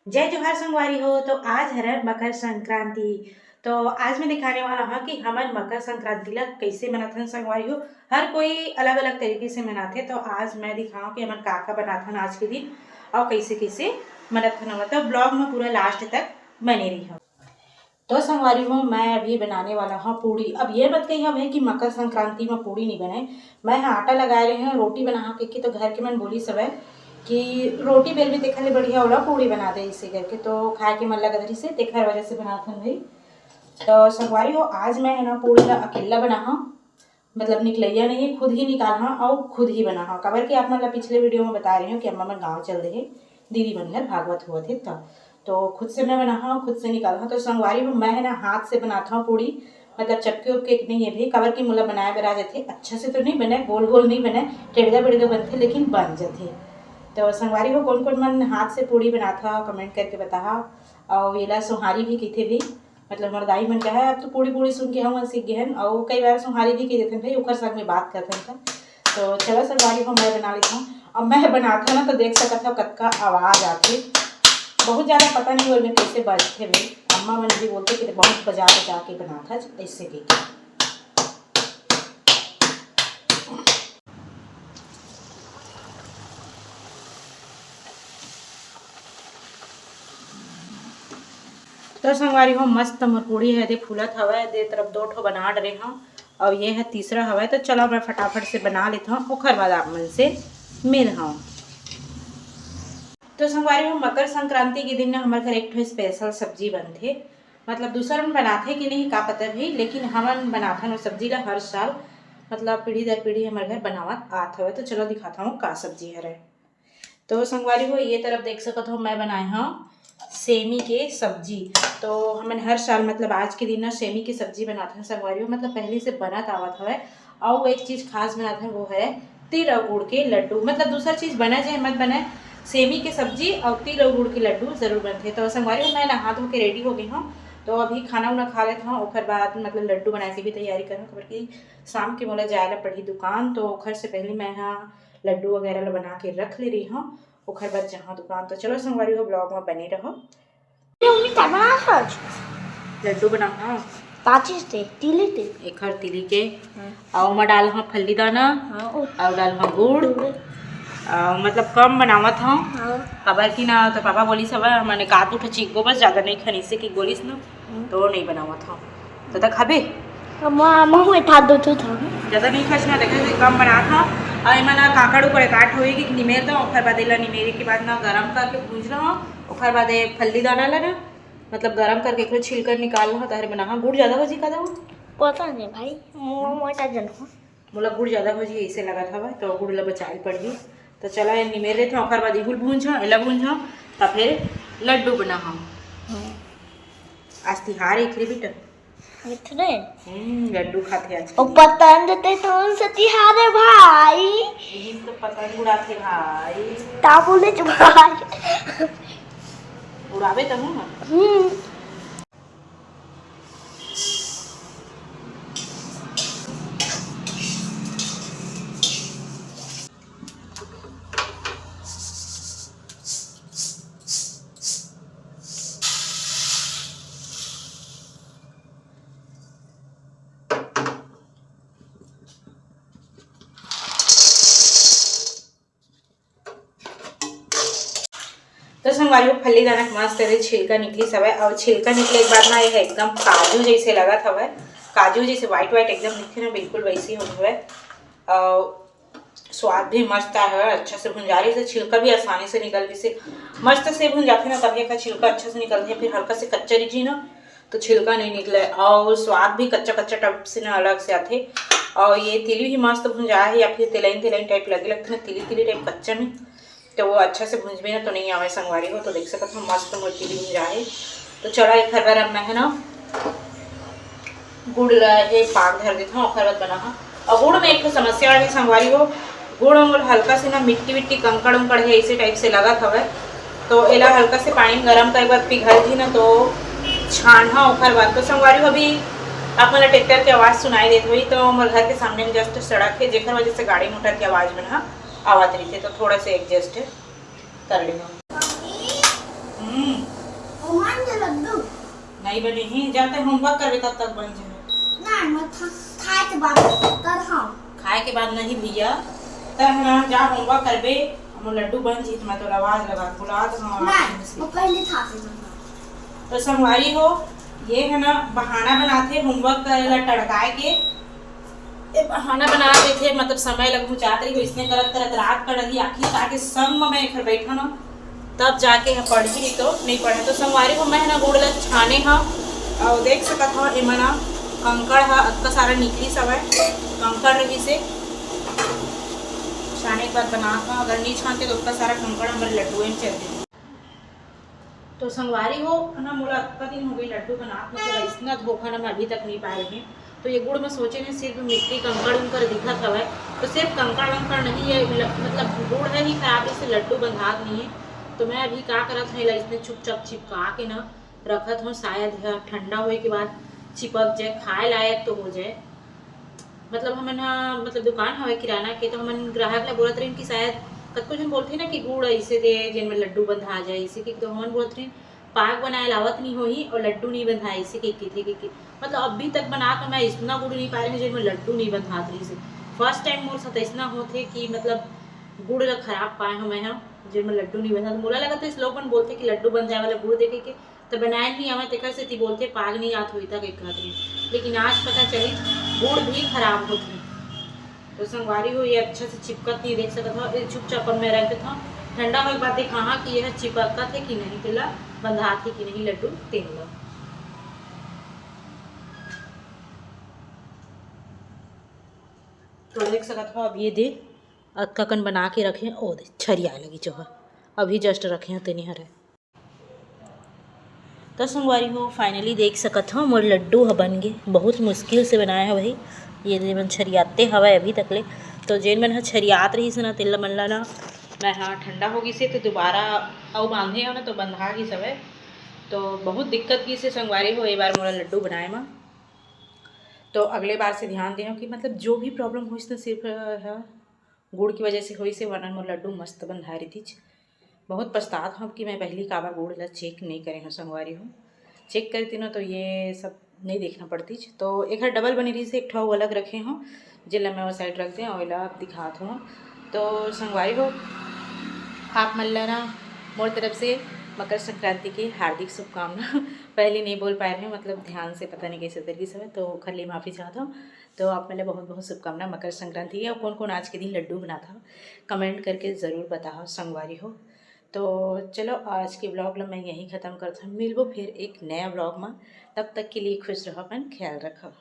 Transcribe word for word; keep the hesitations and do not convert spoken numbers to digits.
जय जोहार संगवारी हो। तो आज हरे मकर संक्रांति। तो आज मैं दिखाने वाला हूँ कि हमन मकर संक्रांति ला कैसे मनाथन संगवारी हो। हर कोई अलग-अलग तरीके से मनाथे, तो आज मैं दिखाऊँ कि हमन का-का बनाथन आज के दिन और कैसे-कैसे मनाथन। तो vlog में पूरा last तक बने रहिहो। तो संगवारी हो, मैं अभी बनाने वाला हूँ पूड़ी। अब ये मत कहिए भाई कि मकर संक्रांति में पूड़ी नहीं बनाए। मैं ह आटा लगाए रहे हूँ रोटी बना के, कि तो घर के मन बोलिस हवय कि रोटी बेलबे तेखर ले बढ़िया ओला पूड़ी बना दे, इसे करके तो खाए के मन लगत रहिस हे, तेखर वजह से बनाथन भाई। तो संगवारी हो, आज मैं है ना पूड़ी ला अकेला बनाहूँ, मतलब निकलैया नहीं है, खुद ही निकालहूँ और खुद ही बनाहूँ। काबर कि आप मन ला पिछले video में बता रही हूँ कि अम्मा मन गाँव चल दे हे, दीदी मन घर भागवत होवत हे तब। तो खुद से मैं बनाहूँ, खुद से निकालहूँ। तो संगवारी हो, मैं है ना हाथ से बनाथव पूड़ी, मतलब चक्के उक्के के नहीं है भाई, काबर कि मोला बनाए बर आ जाथे। अच्छा से तो नहीं बने, गोल गोल नहीं बने, टेढ़गा बेढ़गा बनथे, लेकिन बन जाथे। तो संगवारी हो, कौन कौन मन हाथ से पूड़ी बनाथा, comment करके बताहा। और येला सोहारी भी कहिथे भी, मतलब हमर दाई मन कहे, अब तो पूड़ी पूड़ी सुन के हम सीख गए हैं, और कई बार सोहारी भी कह देते हैं भाई, ओकर संग में बात करते हैं। तो चलो संगवारी हो, मैं बना लेता हूँ। अब मैं बनाता ना तो देख सकत हो कतका आवाज आथे, बहुत ज्यादा पता नहीं ओमे कैसे बजथे भाई। अम्मा मन भी बोलथे कि बहुत बजा बजा के बनाता है, ऐसे कह के। तो संगवारी हो, मस्त मोर पूड़ी है दे फूलत हवय, दे तरफ दो ठो बना डरे हव, और ये है तीसरा हवय। तो चलो मैं फटाफट से बना लेता हूँ, ओखर बाद आप मन से मिल हूँ। तो संगवारी हो, मकर संक्रांति के दिन ना हमर घर एक ठो special सब्जी बनथे, मतलब दूसर मन बनाथे कि नहीं का पता भी, लेकिन हमन बनाथन वो सब्जी ला हर साल, मतलब पीढ़ी दर पीढ़ी हमर घर बनावत आत हवय। तो चलो दिखाता हूँ का सब्जी हरे। तो संगवारी हो, ये तरफ देख सकत हो, मैं बनाए हव सेमी के सब्जी। तो हमन हर साल, मतलब आज के दिन ना सेमी के सब्जी बनाथन संगवारी हो, मतलब पहले से बनत आवत हवय। अउ एक चीज खास बनाथन, वो है तिल अउ गुड़ के लड्डू। मतलब दूसर चीज बने चाहे मत बने, सेमी के सब्जी अउ तिल अउ गुड़ के लड्डू जरूर बनथे। तो संगवारी हो, मैं नहा धो के ready हो गई हूँ, तो अभी खाना उना खा लेत हूँ, ओकर बाद मतलब लड्डू बनाए के भी तैयारी करहूँ, काबर कि शाम के मोला जाए ला पड़ही दुकान, तो ओखर से पहले मैं हा लड्डू वगैरह ला बना के रख ले रही हूँ, ओखर बाद जहाँ दुकान। तो चलो संगवारी हो, vlog में बने रहो। मम्मी का बना आज? लड्डू बना, हाँ। पाचिस ते, तिली ते। एखर तिली के। हाँ। अउ ओमा डाल हाँ फल्ली दाना, हाँ, ओ। अउ डाल हाँ गुड़। गुड़। अउ मतलब कम बनावत हूँ। हाँ। काबर कि ना तो पापा बोलिस हवय, मने का दू ठो चीखबो बस, ज्यादा नहीं खानी से कि बोलिस ना, हम्म। तो नहीं बनावत हूँ। तो तक खाबे? अम्मा, अम्मा, मैं था दो ठो था। ज्यादा नहीं खास ना, देखे से कम बनात हूँ। अउ एमा ना काकड़ ऊपर काट होई कि निमेर दो, ओखर बाद एला निमेरे के बाद ना गरम करके भूंज लो, ओखर बाद ए फल्ली दाना ला ना मतलब गरम करके एकरो छिलका निकाल लो, ताहरे बनाहा। गुड़ ज्यादा हो जी का दो? पता नहीं भाई, मो-, मोटा जन हो। मोला गुड़ ज्यादा हो जी ऐसे लगत हवय, तो गुड़ ला बचाए पड़ही। तो चला, ये निमेर लेथन, ओकर बाद इहू ल भूंजहूं, एला भूंजहूं, त फिर लड्डू बनाहूं। हम्म। आज तिहार एक रे बेटा। इतने? हम्म, लड्डू खाथे आज। ओ पतंग देते तो उनसे तिहार है भाई। यही तो पतंग उड़ाथे भाई। का बोले जो भाई? उड़ावे तो हूँ ना। हम्म। तो संगवारी हो, फल्ली दाना के मस्त एदे छिलका निकलिस हवय, अउ छिलका निकले के बाद ना, ये एकदम काजू जैसे लगत हवय, काजू जैसे white white एकदम दिखथे ना, बिल्कुल वैसे ही होत हवय। अउ स्वाद भी मस्त आए हवय, अच्छा से भुंजा रहिस हे, छिलका भी आसानी से निकल रहिस हे, मस्त से भुंजाथे ना, तभी एकर छिलका अच्छा से निकलथे, फिर हल्का से कच्चा रहिथे ना, तो छिलका नहीं निकले, अउ स्वाद भी कच्चा कच्चा type से ना अलग से आथे। अउ ये तिली भी मस्त भुंजा हे, या फिर तेलैन तेलैन type लगे लगथे ना, तिली तिली type कच्चा में, तो वो अच्छा से भुंजबे ना तो नहीं आवे संगवारी हो। तो देख सकत हो, मस्त मोर तिली भुंजा हे। तो चला, एखर बर अब मैं है ना गुड़ ला ये पाक धर देथव, ओखर बाद बनाहा। अउ गुड़ में एक ठो समस्या आगे संगवारी हो, गुड़ में हल्का से ना मिट्टी विट्टी, कंकड़ उंकड़ है, ऐसे type से लगत हवय। तो एला हल्का से पानी में गरम करे के बाद पिघल जी ना, तो छानहा ओखर बाद। तो संगवारी हो, अभी आप मन ला tractor के आवाज सुनाई देत होही, तो हमर घर के सामने में just सड़क है, जेकर वजह से गाड़ी मोटर के आवाज मन ह आवत रहिथे, तो थोड़ा से adjust कर लेना। हम्म, बने ही, जाते होमवर्क करबे तब तक बन जाए। ना, मैं खा-, खाए के बाद कर, हाँ। खाए के बाद नहीं भैया, तय है ना, जा होमवर्क करबे, मोर लड्डू बन जी, मैं तोला आवाज लगा बुला दे, हाँ। नहीं, वो पहले खा के बनना। तो संगवारी हो, ये है ना बहाना बनाथे होमवर्क करे ला टड़काए के। ये बहाना बना देथे, मतलब समय लगभग जात रही हो, इसने करत करत रात कर रही, आखिर आके संग में मैं एकर बैठा ना, तब जाके हम पढ़ी, नहीं तो नहीं पढ़े। तो संगवारी हो, मैं ना गुड़ ला छाने हा, और देख सकत हो एमा ना कंकड़ हा अतका सारा निकली सवय, कंकड़ रही से छाने के बाद बना था, अगर नहीं छानते तो उतना सारा कंकड़ हमारे लड्डू में चल देते। तो संगवारी हो ना, मोला अतका दिन हो गई लड्डू बनात, मतलब इसना धोखा ना मैं अभी तक नहीं पाए रहे। तो ये गुड़ में सोचे ने सिर्फ मिट्टी कंकड़ उनकर दिखत हवय, तो सिर्फ कंकड़ वंकड़ नहीं है, ल-, मतलब गुड़ है ही खराब, इससे लड्डू बंधात नहीं है। तो मैं अभी का करत हूँ, एला इसने चुपचाप चिपका के ना रखत हूँ, शायद यह ठंडा होए के बाद चिपक जाए, खाए लायक तो हो जाए। मतलब हमन ह, मतलब दुकान हवय किराना के, तो हमन ग्राहक ला बोलत रहिन कि शायद कतको झन बोलथे ना कि गुड़ ऐसे दे जेन में लड्डू बंधा जाए, इसे कि तो हमन बोलत रहिन पाक बनाए लावत नहीं होही और लड्डू नहीं बंधाए, इसे कि किथे कि, कि मतलब अभी तक बना के मैं इतना गुड़ नहीं पाए रहे जेन में लड्डू नहीं बंधात रहिस। फर्स्ट टाइम मोर साथ ऐसना होथे कि मतलब गुड़ ला खराब पाए हूँ मैं ह, जेन में लड्डू नहीं बंधा। तो मोला लगा तो इस लोग मन बोलथे कि लड्डू बंधाए वाला गुड़ देखे के तो बनाए नहीं आवे, तेकर सेती बोलथे पाग नहीं आत होही तक एक कहत रहिन। लेकिन आज पता चली गुड़ भी खराब होथे। तो संगवारी हो, ये अच्छा से चिपकत नहीं, देख सकत हो, ये चुपचाप मैं रख देता हूँ। ठंडा होए के बाद देखा हाँ कि यह चिपकत है कि नहीं, तेला बंधात है कि नहीं लड्डू तेन ला। तो देख सकत हो, अब ये दे अतका कन बना के रखे, ओ दे छरिया लगी जो है, अभी जस्ट रखे हैं तेनी हरे। तो संगवारी हो, फाइनली देख सकत हो, मोर लड्डू ह बन गे। बहुत मुश्किल से बनाए ह भाई, ये दे मन छरियाते हवय अभी तक ले। तो जेन मन ह छरियात रहिस ना, तेला मन ला ना, मैं हा ठंडा हो गिस हे, तो दोबारा अउ बांधे हो ना, तो बंधा गिस हवय। तो बहुत दिक्कत गिस हे संगवारी हो, ये बार मोला लड्डू बनाए म। तो अगले बार से ध्यान देहूँ कि मतलब जो भी प्रॉब्लम होइस ना, सिर्फ ह गुड़ की वजह से होइस हे, वरना मोर लड्डू मस्त बंधाए रहितिस। बहुत पछतात हूँ कि मैं पहली काबर गुड़ ला चेक नहीं करे हूँ संगवारी हो। चेक करती ना तो ये सब नहीं देखना पड़तिस। तो एक डबल बनी रहिस हे, एक ठो अलग रखे हूँ, जेला मैं वो साइड रख दें और एला आप दिखात हूँ। तो संगवारी हो, आप मन ला ना मोर तरफ से मकर संक्रांति की हार्दिक शुभकामना। पहली नहीं बोल पाए रहे, मतलब ध्यान से पता नहीं कैसे उतर गिस हवय, तो ओखर लिए माफ़ी चाहत हूँ। तो आप मन ला बहुत बहुत शुभकामना मकर संक्रांति के। और कौन कौन आज के दिन लड्डू बनात हव, कमेंट करके ज़रूर बताओ संगवारी हो। तो चलो, आज के ब्लॉग ला मैं यहीं ख़त्म करत हूँ। मिलबो फिर एक नया ब्लॉग में, तब तक के लिए खुश रहो, अपन ख्याल रखो।